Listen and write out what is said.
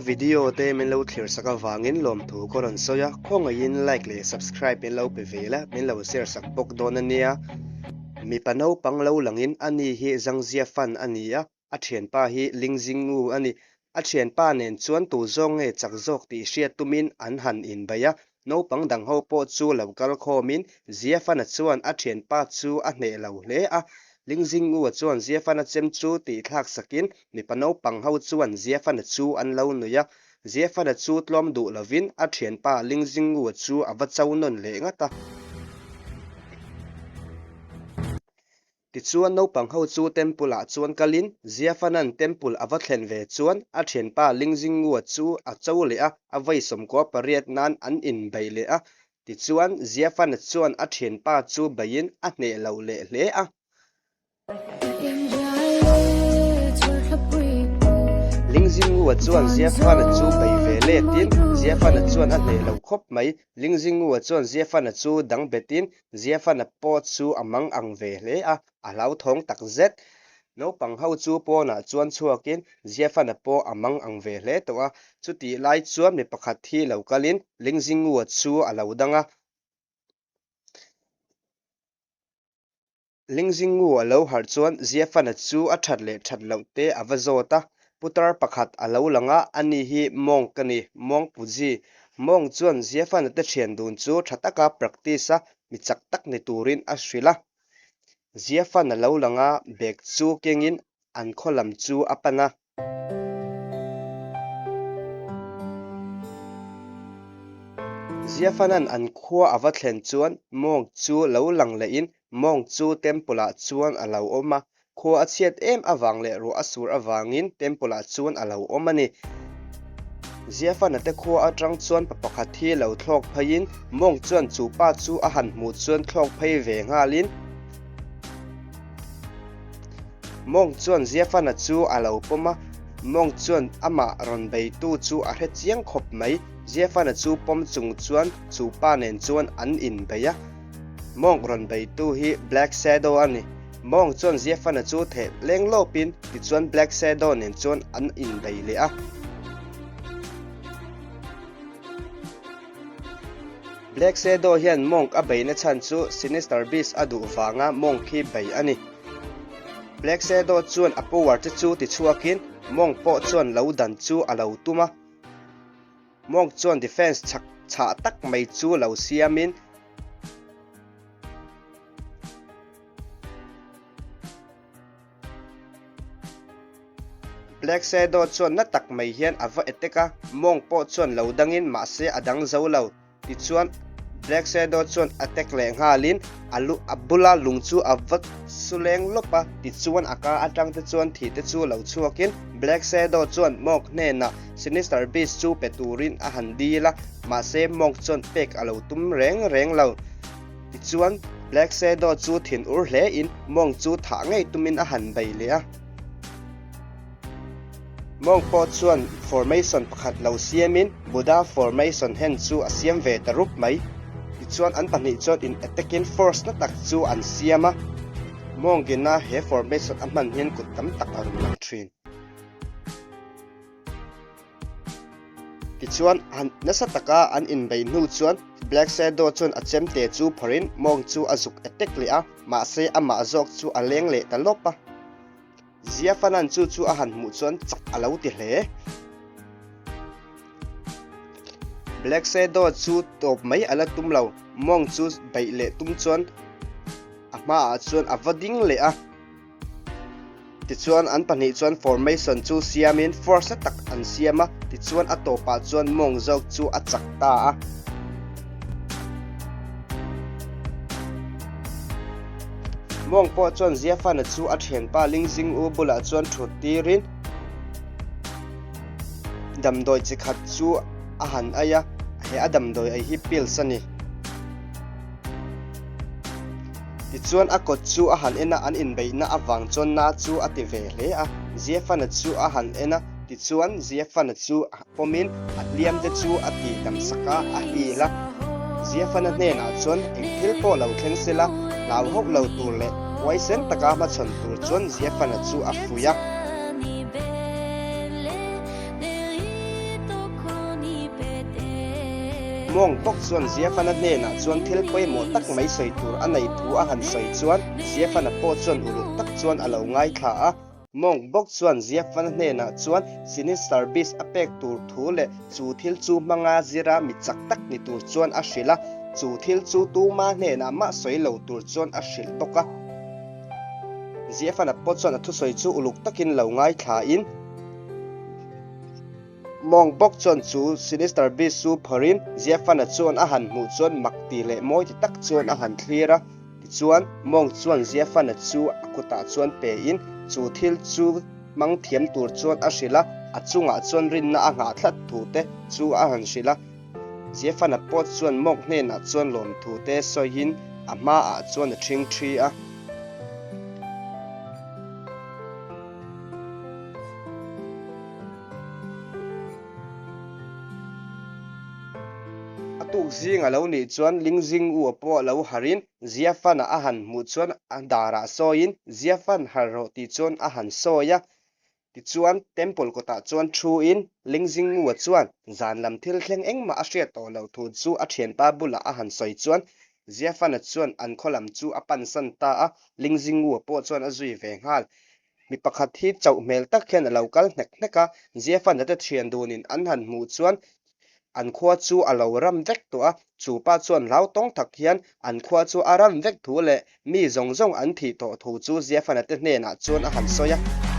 video te min lo thlir sak avangin lawmthu ka rawn sawi a, khawngaihin like leh subscribe min lo pe ve la, min lo share sak bawk dawn a nia. Mipa naupang lo langin ani hi Zangzia fan a ni a, A thianpa hi Lingzingu a ni. A thianpa nen chuan tu zawng nge chak zawk tih hriat tumin an han inbeih a, naupang dang ho pawh chu lo kal khawmin Ziafana chuan a thianpa chu a hneh lo hle a. Lingzingu-a chuan Ziafana chem chu tih thlak sakin mipa naupang ho chuan Ziafana chu an lo nuih a. Ziafana chu tlawm duh lovin a thianpa Lingzingu-a chu a va cho nawn leh ngat a. Tichuan naupang ho chu temple ah chuan kalin Ziafanan temple a va thlen ve chuan a thianpa Lingzingua chu a cho leh a, a vawi sawmkua pariat nan an inbeih leh a. Tichuan Ziafana chuan a thianpa chu beiin a hneh lo leh hle a. Lingzingua chuan Ziafana chu bei ve letin Ziafana chuan a hneh lo khawp mai. Lingzingua chuan Ziafana chu dang betin Ziafana pawh chu a mang ang ve hle a, a hlauthawng tak zet. Naupang ho chu pawnah chuan chhuakin Ziafana pawh a mang ang ve hle tawh a. Chutih lai chuan mi pakhat hi lo kalin Lingzingua chu a lo dang a. Lingzingu a lo harh chuan Ziafana chu a that leh that loh te a va zawt a, putar pakhat a lo lang a, ani hi Monk a ni, Monk Puji. Monk chuan Ziafana te thian dun chu tha taka practice a, mi chak tak ni turin a hrilh a. Ziafan a lo lang a, bag chu kengin an khaw lam chu a pan a. Ziafanan an khua a va thlen chuan Monk chu lo lang lehin Monk chu temple ah chuan a lo awm a, khua a chhiat em avang leh ruah a sur avangin temple ah chuan a lo awm a ni. Ziafana te khua atang chuan pa pakhat hi lo thlawk pheiin Monk chuan chu pa chu a han hmuh chuan thlawk phei ve nghalin, Monk chuan Ziafana chu a lo pawm a, Monk chuan amah rawn beitu chu a hre chiang khawp mai. Ziafana chu pawm chung chuan chu pa nen chuan an inbei a. Monk rawn beitu hi Black Shadow a ni. Monk chuan Ziafana chu theh leng lawpin tichuan Black Shadow nen chuan an inbei leh a. Black Shadow hian Monk a beihna chhan chu Sinister Beast a duh vanga Monk hi bei a ni. Black Shadow chuan a power te chu tichhuakin Monk pawh chuan lo dan chu a lo tum a. Monk chuan defense chak chhah tak mai chu lo siamin, Black Shadow chuan na tak mai hian a va attack a, Monk pawh chuan lo dangin mahse a dang zo lo. Tichuan Black Shadow chuan attack leh nghalin a lu a bula lung chu a va su leng lawp a, tichuan a ka atang te chuan thi te chu lo chhuakin Black Shadow chuan Monk hnenah Sinister Beast chu pe turin a han dil a, mahse Monk chuan pek a lo tum reng reng lo. Tichuan, Black Shadow chu thin ur hle in Monk chu thah ngei tumin a han bei leh a. Monk pawh chuan formation pakhat lo siamin Buddha formation hen chu a siam ve ta rup mai. Tichuan an pahnih chuan in attacking force na tak chu an siam a. Monk in a he formation a hman hian kut tam tak a rawn lang thin. Tichuan, han nasa taka an inbeih hnu chuan Black Shadow chuan a chemte chu phawrhin mawng chu a zuk attack leh a, mahse amah zawk chu a leng leh ta lawp a. Ziafanan chu chu a han hmuh chuan chak a lo ti hle. Black Shadow chu tawp mai a la tum lo, mawng chu beih leh tum chuan a hmaah chuan a va ding leh a. Tichuan an pahnih chuan formation chu siamin force na tak an siam a, tichuan a tawpah chuan mawng zawk chu a chak ta a. Mawng pawh chuan Ziafana chu a thianpa Lingzing U bulah chuan thut tirin damdawi chi khat chu a han ei a, he a damdawi ei hi pills a ni. Tichuan a kawt chu a han en a, an inbeihna avang chuan na chu a ti ve hle a. Ziafana chu a han en a, tichuan Ziafana chu pawmin a hliam te chu a tih dam sak a, a hil a. Ziafana hnenah chuan eng thil pawh lo thleng sela, hlau hauh lo tur leh huaisen taka hmachhawn tur chuan Ziafana chu a fuih a. Monk bawk chuan Ziafana hnenah chuan thil pawimawh tak mai sawi tur a neih thu a han sawi chuan Ziafana pawh chuan uluk tak chuan a lo ngaithla a. Monk bawk chuan Ziafana hnenah chuan Sinister Beast a pek tur thu leh chu thil chu hmanga zira mi chak tak ni tur chuan a hrilh a, chu thil chu tuma hnenah mah sawi lo tur chuan a hrilh bawk a. Ziafana pawh chuan a thusawi chu uluk takin lo ngaithlain, Mawng bawk chuan chu Sinister Beast chu phawrhin Ziafana chuan a han hmuh chuan mak ti leh mawi ti tak chuan a han thlir a. Tichuan, Mawng chuan Ziafana chu a kutah chuan pein chu thil chu hmang thiam tur chuan a hrilh a, a chungah chuan rinna a nghah thlat thu te chu a han hrilh a. Ziafana pawh chuan Mawng hnenah chuan lawmthu te sawiin a hmaah chuan a ṭhing ṭhi a. A tuk zing a lo nih chuan Lingzing u a pawh lo harhin Ziafan-a a han hmuh chuan a darah sawiin Ziafan harh rawh tih chuan a han sawi a. Tichuan Temple kawtah chuan thuin Lingzing u a chuan zan lam thil thleng engmah a hriat tawh loh thu chu a thianpa bulah a han sawi chuan Ziafan-a chuan an khaw lam chu a pansan ta a, Lingzing u a pawh chuan a zui ve nghal. Mi pakhat hi chauh hmel tak hian a lo kal hnek hnek a, Ziafana te thian dunin an han hmuh chuan an khua chu a lo ram vek tawh a, chu pa chuan hlau tawng tak hian an khua chu a ram vek thu leh mi zawng zawng an thih tawh thu chu Ziafana te hnenah chuan a han sawi a.